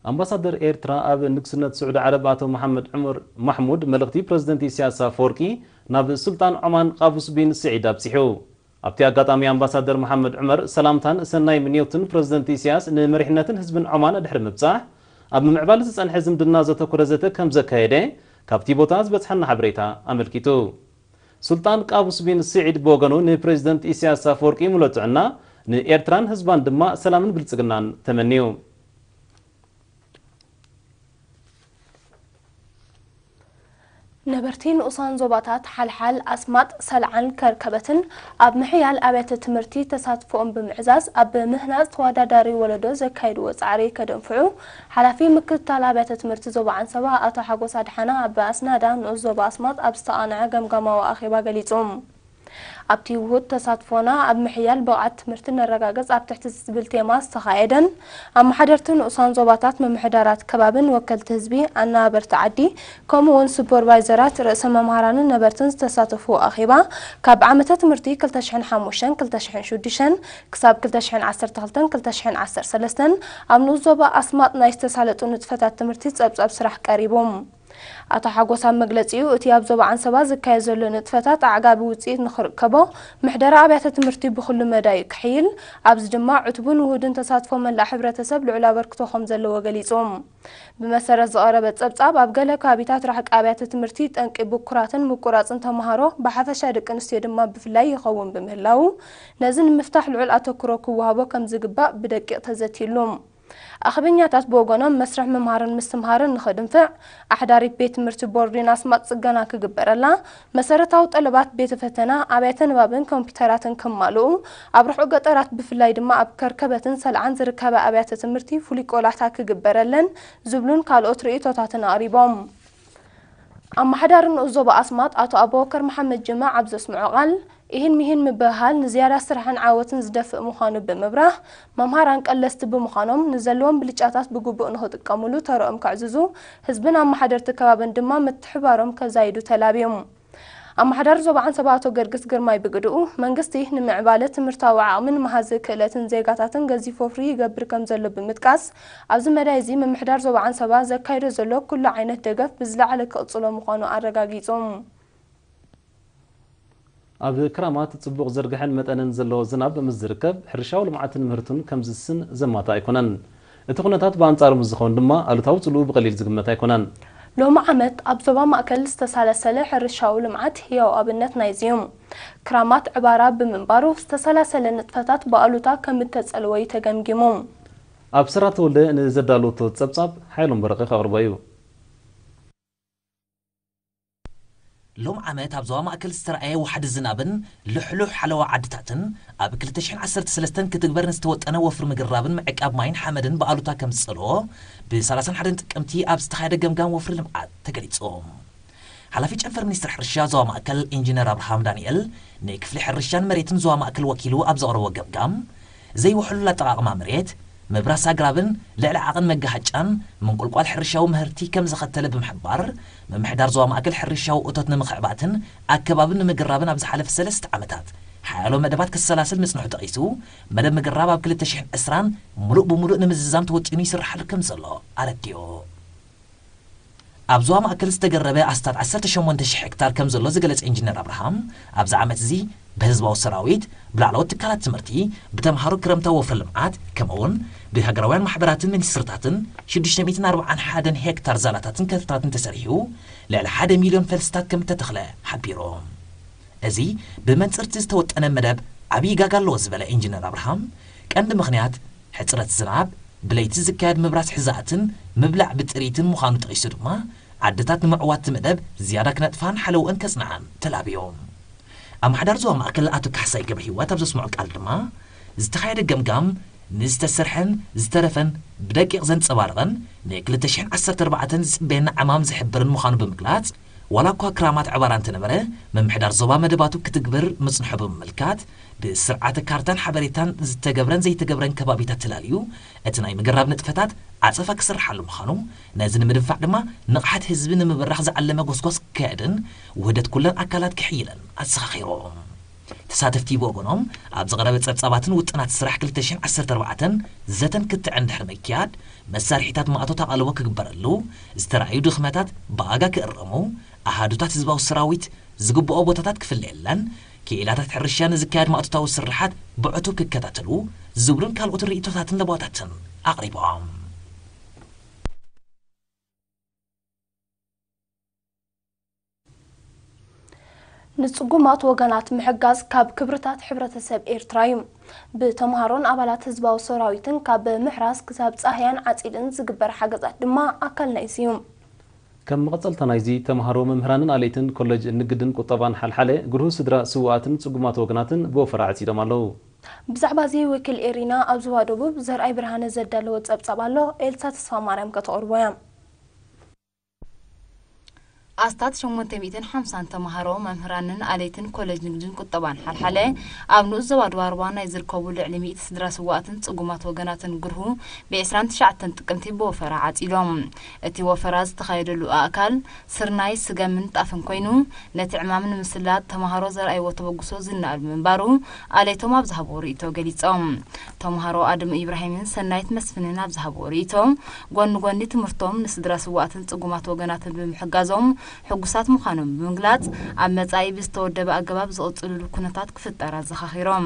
ኣምባሳደር ኤርትራ ኣብ ንግስነት ስዑዲ ዓረብ ኣቶ መሓመድ ዑመር ማሕሙድ መልእኽቲ ፕረዚደንት ኢሳያስ ኣፈወርቂ ናብ ሱልጣን ዖማን ቃቡስ ቢን ስዒድ ኣብጺሑ። ኣብቲ ኣጋጣሚ ኣምባሳደር መሓመድ ዑመር ሰላምታን ሰናይ ምንዮትን ፕረዚደንት ኢሳያስ ንመሪሕነትን ህዝብን ዖማን ድሕሪ ምብጻሕ፣ ኣብ ምምዕባል ዝጸንሐ ዝምድና ዘተኮረ ዘተ ከም ዘካየደ ካብቲ ቦታ ዝበጽሐና ሓበሬታ ኣመልኪቱ። ሱልጣን ቃቡስ ቢን ስዒድ ብወገኑ ንፕረዚደንት ኢሳያስ ኣፈወርቂ ሙሉእ ጥዕና፣ ንኤርትራን ህዝባን ድማ ሰላምን ብልጽግናን ተመንዩ። ነበርቲ ንኡሳን ዞባታት ሓልሓል፣ ኣስማጥ፣ ሰልዓን ከርከበትን ኣብ ምሕያል ኣብያተ ትምህርቲ ተሳትፎኦም ብምዕዛዝ ኣብ ምህናጽ ተወዳዳሪ ወለዶ ዘካይድዎ ጻዕሪ ከደንፍዑ ሓላፊ ምክትታል ኣብያተ ትምህርቲ ዞባ ዓንሰባ ኣቶ ሓጎስ ኣድሓና ኣብ ኣስናዳ ንኡስ ዞባ ኣስማጥ ኣብ ዝተቓንዐ ገምጋማዊ ኣኼባ ገሊጹ። ኣብቲ ውሁድ ተሳትፎና ኣብ ምሕያል ብቕዓት ትምህርቲ ነረጋግጽ ኣብ ትሕቲ ዝብል ቴማ ዝተኻየደን ኣመሓደርቲ ንኡሳን ዞባታት ምምሕዳራት ከባብን ወከልቲ ህዝቢ ኣነባበርቲ ዓዲ ከምኡ እውን ሱፐርቫይዘራት ርእሰ መምሃራንን ነበርትን ዝተሳተፉ ኣኼባ ካብ ዓመተ ትምህርቲ ክልተ ሽሕን ሓሙሽተን ክልተ ሽሕን ሽዱሽተን ክሳብ ክልተ ሽሕን ዓሰርተ ክልተን ክልተ ሽሕን ዓሰርተ ሰለስተን ኣብ ንኡስ ዞባ ኣስማጥ ናይ ዝተሳለጡ ንጥፈታት ትምህርቲ ጸብጻብ ስራሕ ቀሪቡ። ኣቶ ሓጎስ ኣብ መግለጺኡ፣ እቲ ኣብ ዞባ ዓንሰባ ዝካየድ ዘሎ ንጥፈታት ኣዕጋቢ ውጽኢት ንኽርከቦ ምሕደራ ኣብያተ ትምህርቲ ብኹሉ መዳዩ ክሕይል፣ ኣብዚ ድማ ዕቱብን ውሁድን ተሳትፎ መላእ ሕብረተሰብ ልዑል ኣበርክቶ ከም ዘለዎ ገሊጹ። ብመሰረት ዝቐረበ ጸብጻብ፣ ኣብ ገለ ከባቢታት ራሕቂ ኣብያተ ትምህርቲ ጠንቂ ብኩራትን ምቁራጽን ተመሃሮ ብሓፈሻ ደቂ ኣንስትዮ ድማ ብፍላይ ይኸውን ብምህላዉ፣ ነዚ ንምፍታሕ ልዑል ኣተኩሮ ክወሃቦ ከም ዝግባእ ብደቂቕ ተዘትይሉ። ኣኽበኛታት ብወገኖም መስርሕ ምምሃርን ምስትምሃርን ንኽድንፍዕ ኣሕዳሪት ቤት ትምህርቲ ቦርዲን ኣስማጥ ጽገና ክግበረላ፣ መሰረታዊ ጠለባት ቤተ ፈተና፣ ኣብያተ ንባብን ኮምፒውተራትን ክማልኡ፣ ኣብ ርሑቕ ገጠራት ብፍላይ ድማ ኣብ ከርከበትን ሰልዓን ዝርከባ ኣብያተ ትምህርቲ ፍሉይ ቆላሕታ ክግበረለን ዝብሉን ካልኦት ርእይቶታትን ኣቕሪቦም። ኣመሓዳሪ ንኡስ ዞባ ኣስማጥ ኣቶ ኣቡበከር መሓመድ ጅማ ኣብ ዘስምዖ ቃል፣ ኢሂን ሚሂን ምብህሃል ንዝያዳ ስራሕን ዓወትን ዝደፍእ ምዃኑ ብምብራህ፣ መምሃራን ቀለስቲ ብምዃኖም ንዘለዎም ብልጫታት ብግቡእ ንኽጥቀሙሉ ተረኦም ከዕዝዙ፣ ህዝብን ኣመሓደርቲ ከባብን ድማ ምትሕባሮም ከዛይዱ ተላብዮም። ኣመሓዳሪ ዞባ ዓንሰባ ኣቶ ገርግስ ግርማይ ብግድኡ፣ መንግስቲ ንምዕባለ ትምህርታዊ ዓቕምን መሃዚ ክእለትን ዜጋታትን ገዚፍ ወፍሪ ይገብር ከም ዘሎ ብምጥቃስ፣ ኣብዚ መዳይ እዚ ምምሕዳር ዞባ ዓንሰባ ዘካይዶ ዘሎ ኩሉ ዓይነት ደገፍ ብዝለዓለ ክቕጽሎ ምዃኑ ኣረጋጊጹ። ኣብ ክራማት ጽቡቕ ዝርግሐን መጠንን ዘለዎ ዝናብ ምስ ዝርከብ፣ ሕርሻዊ ልምዓትን ምህርቱን ከም ዝስን ዘማታ ኣይኮነን። እቲ ኩነታት ብኣንጻሩ ምስ ዝኸውን ድማ፣ ኣሉታዊ ጽልኡ ብቐሊል ዝግመት ኣይኮነን። ሎሚ ዓመት ኣብ ዞባ ማእከል ዝተሳለሰለ ሕርሻዊ ልምዓት ህያው ኣብነት ናይዚ እዩ። ክራማት ዕባራ ብምንባሩ፣ ዝተሰላሰለ ንጥፈታት ብኣሉታ ከም እተጸልወ እዩ ተገምጊሙ። ኣብ ስራ ተወልደ ንዘዳለወቶ ጸብጻብ ሓይሎም በረቐ ከቕርቦ እዩ። ሎም ዓመት ኣብ ዞባ ማእከል ዝተረኣየ ዋሕዲ ዝናብን ልሕሉሕ ሓለዋ ዓድታትን፣ ኣብ ክልተ ሽሕን ዓሰርተ ሰለስተን ክትግበር ንዝተወጠነ ወፍሪ ምግራብን ምዕቃብ ማይን ሓመድን ብኣሉታ ከም ዝጸልኦ፣ ብ ሰላሳን ሓደን ጥቅምቲ ኣብ ዝተኻየደ ገምጋም ወፍሪ ልምዓት ተገሊጹ። ሓላፊ ጨንፈር ሚኒስትሪ ሕርሻ ዞባ ማእከል ኢንጂነር ኣብርሃም ዳንኤል፣ ንክፍሊ ሕርሻን መሬትን ዞባ ማእከል ወኪሉ ኣብ ዘቕረቦ ገምጋም፣ ዘይውሕሉል ኣጠቓቕማ መሬት፣ ምብራስ ኣግራብን ልዕሊ ዓቐን መጋሃጫን ምንቁልቋል ሕርሻዊ ምህርቲ ከም ዘኸተለ ብምሕባር፣ ምምሕዳር ዞባ ማእከል ሕርሻዊ እቶት ንምኽዕባትን ኣከባቢ ንምግራብን ኣብ ዝሓለፈ ሰለስተ ዓመታት ሓያሎ መደባት ከሰላስል ምጽንሑ ጠቒሱ፣ መደብ ምግራብ ኣብ ክልተ ሽሕን ዕስራን ምሉእ ብምሉእ ንምዝዛም ተወጢኑ ይስርሓሉ ከም ዘሎ ኣረዲኡ። ኣብ ዞባ ማእከል ዝተገረበ ኣስታት ዓሰርተ ሸሞንተ ሽሕ ሄክታር ከም ዘሎ ዝገለጸ ኢንጂነር ኣብርሃም፣ ኣብዚ ዓመት እዚ ብህዝባዊ ሰራዊት፣ ብላዕለዎት ትካላት ትምህርቲ፣ ብተምሃሮ ክረምታዊ ወፍሪ ልምዓት፣ ከምኡ'ውን ብሃገራውያን ማሕበራትን ሚኒስትርታትን ሽዱሽተ ሚእትን ኣርባዓን ሓደን ሄክታር ዛላታትን ከተታትን ተሰሪሑ፣ ልዕሊ ሓደ ሚልዮን ፈልስታት ከም እተተኽለ ሓቢሩ። እዚ ብመንጽርቲ ዝተወጠነ መደብ ዓብዪ ጋጋ ኣለዎ ዝበለ ኢንጂነር ኣብርሃም፣ ቀንዲ ምኽንያት ሕጽረት ዝናብ፣ ብለይቲ ዝካየድ ምብራስ ሕዛእትን ምብላዕ ብጥሪትን ምዃኑ ጠቒሱ ድማ፣ ዓድታት ንምዕዋት እቲ መደብ ዝያዳ ክነጥፋን ሓለውአን ከጽንዓን ተላብዮም። ኣመሓዳሪ ዞባ ማእከል ኣቶ ካሕሳይ ገብረሂወት ኣብ ዘስምዖ ቃል ድማ፣ ዝተኻየደ ገምጋም ንዝተሰርሐን ዝተረፈን ብደቂቕ ዘንጸባርቕን ንክልተ ሽሕን ዓሰርተ ኣርባዕተን ዝጽበየና ዕማም ዝሕብርን ምዃኑ ብምግላጽ፣ ዋላ እኳ ክራማት ዕባራ እንተነበረ፣ ምምሕዳር ዞባ መደባቱ ክትግብር ምጽንሑ ብምምልካት፣ ብስርዓተ ካርታን ሓበሬታን ዝተገብረን ዘይተገብረን ከባቢታት ተላልዩ፣ እቲ ናይ ምግራብ ንጥፈታት ዓጸፋ ክስርሓሉ ምዃኑ፣ ነዚ ንምድንፋዕ ድማ ንቕሓት ህዝቢ ንምብራኽ ዝዓለመ ጎስጓስ ክካየድን ውህደት ኩለን ኣካላት ክሕይልን ኣዘኻኺሩ። ተሳተፍቲ ብወገኖም፣ ኣብ ዝቐረበ ጸብጻባትን ውጥናት ስራሕ ክልተ ሽሕን ዓሰርተ ኣርባዕተን ዘተን ክትዕን ድሕሪ ምክያድ፣ መሳርሒታት ማእቶት ኣቓልቦ ክግበረሉ፣ ዝተራእዩ ድኽመታት ብኣጋ ክእረሙ፣ ኣሃዱታት ህዝባዊ ሰራዊት ዝግብኦ ቦታታት ክፍለየለን፣ ክኢላታት ሕርሻ ንዝካየድ ማእቶታዊ ስርሓት ብዕቱብ ክከታተሉ ዝብሉን ካልኦት ርእይቶታትን ለባታትን ኣቕሪቦም። ንጽጉማት ወገናት ምሕጋዝ ካብ ክብርታት ሕብረተሰብ ኤርትራ እዩ። ብተምሃሮን ኣባላት ህዝባዊ ሰራዊትን ካብ ምሕራስ ክሳብ ጻህያን ዓጺድን ዝግበር ሓገዛት ድማ ኣካል ናይዚ እዩ። ከም መቐጸልታ ናይዚ፣ ተምሃሮ፣ መምህራንን ኣለይትን ኮሌጅ ንግድን ቁጠባን ሓልሓለ፣ ግርሁ ስድራ ስውኣትን ጽጉማት ወገናትን ብወፈራ ዓጺዶም ኣለዉ። ብዛዕባ እዚ ወኪል ኤሪና ኣብ ዞባ ደቡብ ዘርኣይ ብርሃነ ዘዳለወ ጸብጻብ ኣሎ፣ ኤልሳ ተስፋ ማርያም ከተቕርቦ እያ። ኣስታት ሸሞንተ ሚእትን ሓምሳን ተምሃሮ፣ መምህራንን ኣለይትን ኮሌጅ ንግድን ቁጠባን ሓልሓለ ኣብ ንኡስ ዞባ ደቡብ ኣርባ ናይ ዝርከቡ ልዕሊ ሚእቲ ስድራ ስውኣትን ጽጉማት ወገናትን ግርሁ ብ ዕስራን ትሽዓተን ጥቅምቲ ብወፈራ ዓጺዶም። እቲ ወፈራ ዝተኻየደሉ ኣእካል ስርናይ፣ ስገምን ጣፍን ኮይኑ፣ ነቲ ዕማም ንምስላጥ ተምሃሮ ዘርኣይዎ ተበግሶ ዝነኣድ ምንባሩ ኣለይቶም ኣብ ዝሃብዎ ርእይቶ ገሊጾም። ተምሃሮ ኣድም ኢብራሂምን ሰናይት መስፍንን ኣብ ዝሃብዎ ርእይቶ፣ ጎኒ ጎኒ ትምህርቶም ንስድራ ስውኣትን ጽጉማት ወገናትን ብምሕጋዞም ሕጉሳት ምዃኖም ብምግላጽ፣ ኣብ መጻኢ ብዝተወደበ ኣገባብ ዝቕጽልሉ ኩነታት ክፍጠር ኣዘኻኺሮም።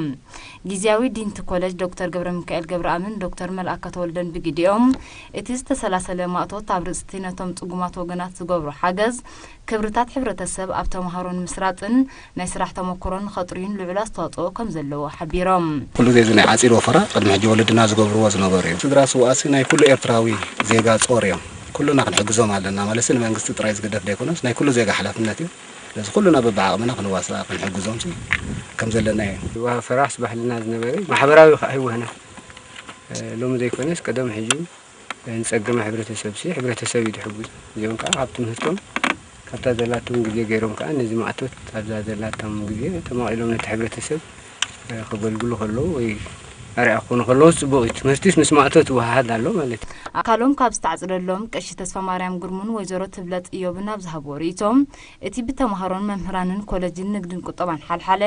ግዝያዊ ዲንቲ ኮሌጅ ዶክተር ገብረ ሚካኤል ገብረኣምን ዶክተር መልኣከ ተወልደን ብግዲኦም፣ እቲ ዝተሰላሰለ ማእቶት ኣብ ርእስቲ ነቶም ጽጉማት ወገናት ዝገብሮ ሓገዝ፣ ክብርታት ሕብረተሰብ ኣብ ተምሃሮ ንምስራጽን ናይ ስራሕ ተመክሮ ንኸጥርዩን ልዑል ኣስተዋጽኦ ከም ዘለዎ ሓቢሮም። ኩሉ ግዜ እዚ ናይ ዓጺድ ወፈራ ቅድሚ ሕጂ ወለድና ዝገብርዎ ዝነበሩ እዩ። ስድራ ስውኣሲ ናይ ኩሉ ኤርትራዊ ዜጋ ጾር እዮም። ኩሉና ክንሕግዞም ኣለና ማለት ንመንግስቲ ጥራይ ዝግደፍ ዘይኮነስ ናይ ኩሉ ዜጋ ሓላፍነት እዩ። ስለዚ ኩሉና በብዓቕምና ክንዋሳእ ክንሕግዞም ሲ ከም ዘለና እዩ። ወፈራስ ባህልና ዝነበረ ማሕበራዊ ከዓ ህወና ሎሚ ዘይኮነስ ቀደም ሕጂ ንጸገመ ሕብረተሰብ ሲ ሕብረተሰብ እዩ ዝሕግዝ። እዚኦም ከዓ ካብ ትምህርቶም ካብታ ዘላቶም ግዜ ገይሮም ከዓ ነዚ ማእቶት ኣብዛ ዘላቶም ግዜ ተማቒሎም ነቲ ሕብረተሰብ ከገልግሉ ከለዉ ወይ ኣርኣያ ክኾኑ ከለዉ ጽቡቕ እዩ። ትምህርቲስ ምስ ማእቶት ይወሃሃድ ኣሎ ማለት እዩ። ኣካሎም ካብ ዝተዓጽደሎም ቀሺ ተስፋ ማርያም ግርሙን ወይዘሮ ትብለጽ ኢዮብን ኣብ ዝሃብዎ ርእይቶም፣ እቲ ብተምሃሮን መምህራንን ኮለጅን ንግድን ቁጠባን ሓልሓለ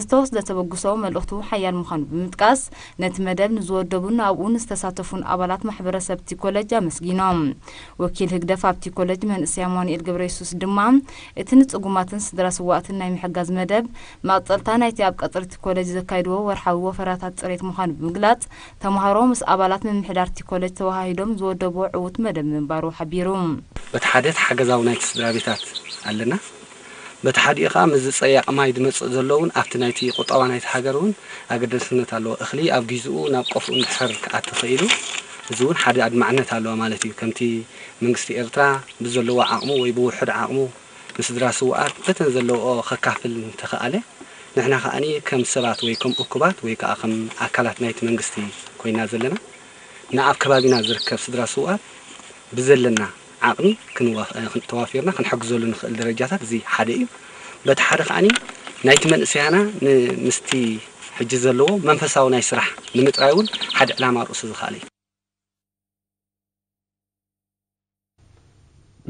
ዝተወስደ ተበግሶ መልእኽቱ ሓያል ምዃኑ ብምጥቃስ፣ ነቲ መደብ ንዝወደቡን ኣብኡ ንዝተሳተፉን ኣባላት ማሕበረሰብ እቲ ኮለጅ ኣመስጊኖም። ወኪል ህግደፍ ኣብቲ ኮለጅ መንእሰይ ኣማኑኤል ገብረየሱስ ድማ፣ እቲ ንጽጉማትን ስድራ ስዋእትን ናይ ምሕጋዝ መደብ መቐጸልታ ናይቲ ኣብ ቀጽሪ እቲ ኮለጅ ዘካይድዎ ወርሓዊ ወፈራታት ጽሬት ምዃኑ ብምግላጽ፣ ተምሃሮ ምስ ኣባላት ምምሕዳር እቲ ኮለጅ ተወሃሂዶም ዝወደብዎ ዕዉት መደብ ምንባሩ ሓቢሩ። በቲ ሓደ እቲ ሓገዛዊ ናይቲ ስድራ ቤታት ኣለና። በቲ ሓዲኡ ከኣ ምስዚ ጸያቕ ማይ ዝመጽእ ዘሎ እውን ኣብቲ ናይቲ ቁጠባ ናይቲ ሃገር እውን ኣገዳስነት ኣለዎ። እኽሊ ኣብ ጊዜኡ ናብ ቆፍኡ እንድሕር ክኣቱ ኽኢሉ፣ እዚ እውን ሓደ ኣድማዕነት ኣለዎ ማለት እዩ። ከምቲ መንግስቲ ኤርትራ ብዘለዎ ዓቕሙ ወይ ብውሑድ ዓቕሙ ንስድራ ስውኣት በተን ዘለውኦ ከካፍል እንተኸኣለ፣ ንሕና ከኣኒ ከም ሰባት ወይ ከም እኩባት ወይ ከኣ ከም ኣካላት ናይቲ መንግስቲ ኮይና ዘለና፣ ንኣብ ከባቢና ዝርከብ ስድራ ስውኣት ብዘለና ዓቕሚ ክንዋ-፣ እ፣ ክን-፣ ተዋፊርና ክንሕግዘሉ ንኽእል ደረጃታት እዚ ሓደ እዩ። በቲ ሓደ ከኣኒ ናይቲ መንእሰያና ን-፣ ምስቲ ሕጂ ዘለዎ መንፈሳዊ ናይ ስራሕ ንምጥራይ እውን ሓደ ዕላማ ርእሱ ዝኸኣለ እዩ።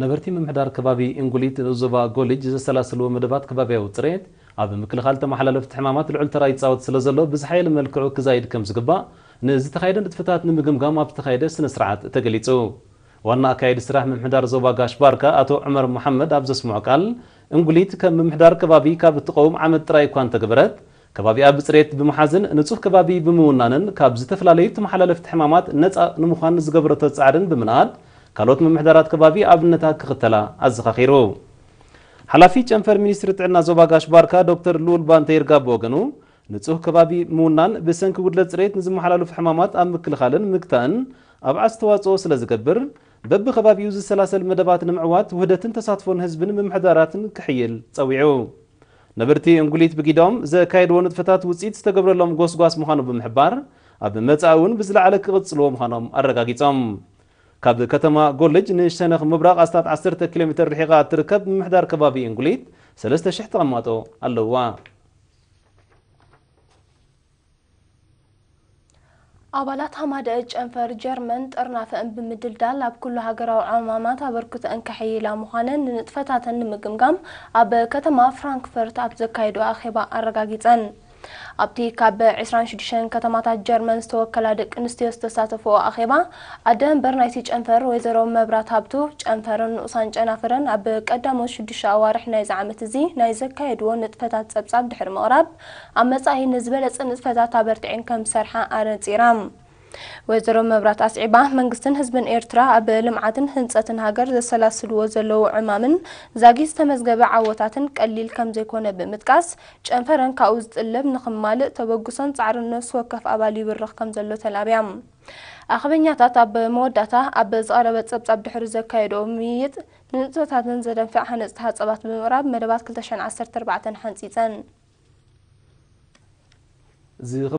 ነበርቲ ምምሕዳር ከባቢ እንጉሊት ንኡስ ዞባ ጎልጅ ዘሰላስልዎ መደባት ከባቢያዊ ጽሬት ኣብ ምክልኻል ተመሓላለፍቲ ሕማማት ልዑል ተራ ይጻወት ስለ ዘሎ ብዝሓየለ መልክዑ ክዛይድ ከም ዝግባእ ንዝተኻየደ ንጥፈታት ንምግምጋም ኣብ ዝተኻየደ ስነ ስርዓት ተገሊጹ። ዋና ኣካያዲ ስራሕ ምምሕዳር ዞባ ጋሽ ባርካ ኣቶ ዑመር መሓመድ ኣብ ዘስምዖ ቃል፣ እንጉሊት ከም ምምሕዳር ከባቢ ካብ እትቐውም ዓመት ጥራይ እኳ እንተገበረት፣ ከባቢኣ ብጽሬት ብምሓዝን ንጹህ ከባቢ ብምውናንን ካብ ዝተፈላለዩ ተመሓላለፍቲ ሕማማት ነጻ ንምዃን ዝገበረቶ ጻዕርን ብምንኣድ፣ ካልኦት ምምሕዳራት ከባቢ ኣብነታ ክኽተላ ኣዘኻኺሩ። ሓላፊ ጨንፈር ሚኒስትሪ ጥዕና ዞባ ጋሽ ባርካ ዶክተር ልኡል ባንተ ይርጋ ብወገኑ፣ ንጹህ ከባቢ ምውናን ብሰንኪ ጉድለት ጽሬት ንዝመሓላለፉ ሕማማት ኣብ ምክልኻልን ምግታእን ኣብ ኣስተዋጽኦ ስለ ዝገብር፣ በብኸባቢኡ ዝሰላሰል መደባት ንምዕዋት ውህደትን ተሳትፎን ህዝብን ምምሕዳራትን ክሕይል ጸዊዑ። ነበርቲ እንጉሊት ብጊዶም ዘካየድዎ ንጥፈታት ውጽኢት ዝተገብረሎም ጎስጓስ ምዃኑ ብምሕባር፣ ኣብ መጻኢ እውን ብዝለዓለ ክቕጽልዎ ምዃኖም ኣረጋጊጾም። ካብ ከተማ ጎልጅ ንሸነኽ ምብራቕ ኣስታት ዓሰርተ ኪሎ ሜትር ርሒቓ እትርከብ ምምሕዳር ከባቢ እንጉሊት ሰለስተ ሽሕ ተቐማጦ ኣለውዋ። ኣባላት ሃማደእ ጨንፈር ጀርመን ጥርናፈአን ብምድልዳል ኣብ ኩሉ ሃገራዊ ዕማማት ኣበርክቶአን ከሕይላ ምዃነን ንንጥፈታተን ንምግምጋም ኣብ ከተማ ፍራንክፈርት ኣብ ዘካየዶ ኣኼባ ኣረጋጊጸን። ኣብቲ ካብ ዕስራን ሽዱሽተን ከተማታት ጀርመን ዝተወከላ ደቂ ኣንስትዮ ዝተሳተፈኦ ኣኼባ፣ ኣደ መንበር ናይቲ ጨንፈር ወይዘሮ መብራት ሃብቱ፣ ጨንፈርን ንኡሳን ጨናፍረን ኣብ ቀዳሞት ሽዱሽተ ኣዋርሕ ናይዚ ዓመት እዚ ናይ ዘካየድዎ ንጥፈታት ጸብጻብ ድሕሪ ምቕራብ፣ ኣብ መጻኢ ንዝበለጸ ንጥፈታት ኣበርቲዐን ከም ዝሰርሓ ኣነጺራ። ወይዘሮ መብራት ኣስዒባ፣ መንግስትን ህዝብን ኤርትራ ኣብ ልምዓትን ህንጸትን ሃገር ዘሰላስልዎ ዘለዉ ዕማምን ዛጊ ዝተመዝገበ ዓወታትን ቀሊል ከም ዘይኮነ ብምጥቃስ፣ ጨንፈረን ካብኡ ዝጥለብ ንኽማልእ ተበግሶን ጻዕርን ነፍሲ ወከፍ ኣባል ይብርኽ ከም ዘሎ ተላብያ። ኣኽበኛታት ኣብ መወዳእታ ኣብ ዝቐረበ ጸብጻብ ድሕሪ ዘካየድኦ ምይይጥ፣ ንንጥፈታተን ዘደንፍዕ ሃነጽቲ ሓጸባት ብምቕራብ መደባት ክልተ ሽሕን ዓሰርተ ኣርባዕተን ሓንጺጸን። እዚ